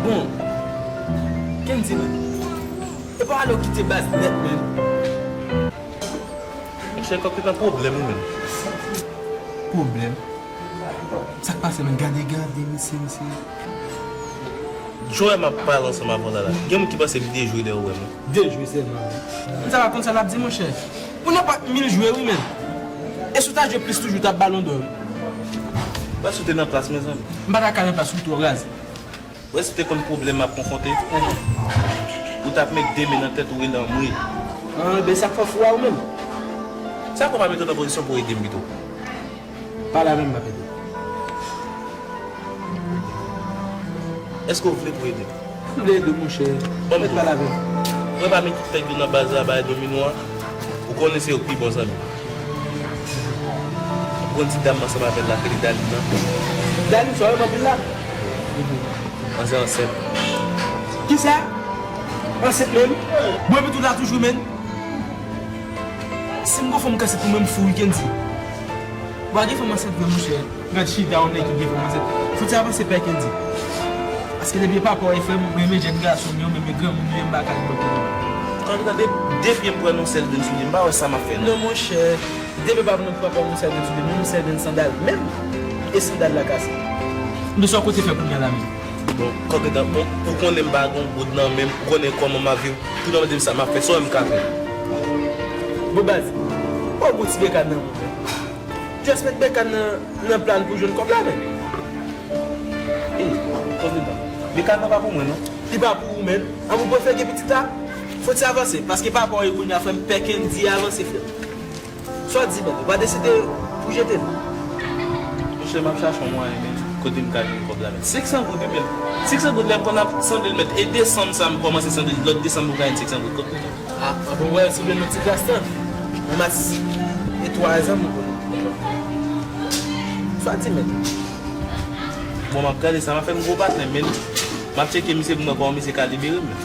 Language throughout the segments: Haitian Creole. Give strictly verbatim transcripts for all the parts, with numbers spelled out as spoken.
Bon, Kendy, men. E pa ale w kite baz nèt, men. Monchè, kòk te nan pwoblèm, wi, men. Pwoblèm? Sa k pase, men? Gade, gade, misye, misye. Jwè m ap pale ansanm avè w la, la. Gen moun ki panse m dejwe lè yo wè m. Dejwe sèlman, wi. Moun sa pa konn sa l ap di, monchè. Ou nenpòt mil jwè, wi, men. E si w ta jwe plis toujou, w t ap Balon dò, wi. Wè, si w te nan plas, mezanmi. M pa ta ka nan plas ou, twò raz. Wè, si w te konn pwoblèm m ap konfwonte, ou t ap met de men nan tèt ou, rele anmwe. Ah, ben, sa k fè w fou a ou menm? Sa k fè w pa mete w nan pozisyon pou w ede m pito? Pale avè m, m ap ede w. Èske w vle pou w ede m? M vle ede w, monchè. Bon, mèt pale avè m. Mwen pa met tout tèt yo nan baz la, bay domino a. Ou konnen se yo k pi bon zanmi. Ou konn ti dam ansanm avè l la, ki rele Daline nan? Daline, sa w wè m anpil la? Manzè ansent. Kisa? Ansent menm? Bon, epi tout la toujou, menn. Si m gon fanm k ansent pou mwen, m fou wi, Kendy. Ou pa gen fanm ansent vre, monchè. Gad chita yon nèg ki gen fanm ansent. Fò ti avanse, pè Kendy. Paske depi papa w e frè m, mwen renmen jèn gason, mwen renmen granmoun, mwen renmen bagay mwen pou mwen. An tou ka, de, depi m pran yon sèl grenn soulye, m pa wè sa m ap fè, non. Non, monchè, depi papa m pran yon sèl grenn soulye, menm yon sèl grenn sandal, menm, e sandal la kase. Men sa w konte fè kounye a la menm? Bon, kòk etan, bon, ou konnen m pa gon goud nan men m, ou konnen kòman m ap viv, pou nan mande m sa m ap fè, sa w wè m ka fè? Bon, baz, ou gon ti bekàn nan men w. Just met bekàn nan, nan plan pou jwenn kòb la, men. E, kòk etan. Bekàn nan pa pou mwen, non. Li pa pou ou, men. An, ou prefere gen pitit la? Fò ti avanse, paske papa w e kounye a, frè m, pè Kendy, avanse, frè m. Sa w di, men, ou pa deside pou jete l? Monchè, m ap chache yon mwayen, men, kote m ka jwenn kòb la, men. Senk san goud, wi, men. Senk san goud, lè m konn ap sanble l, men. E desanm sa, m kòmanse sanble l. Lòt desanm, m ka jwenn senk san goud. Kot mwen? A, a, bon, wè, sanble l nan ti klas lan. Yon mas e twa zan, m konnen. Sa w di, men? Bon, m ap gade sa, m ap fè m gwo patnè, men. M ap tcheke misye pou m wè kòman misye ka libere m, men.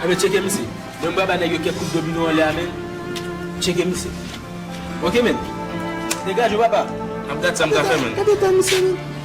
Enben, tcheke misye. Mwen, m pral ba nèg yo kèk kout domino anlè a, men. Tcheke misye. Oke, men. Degaje w, papa. M ap gad sa m ka fè, men. Gade tan misye, men.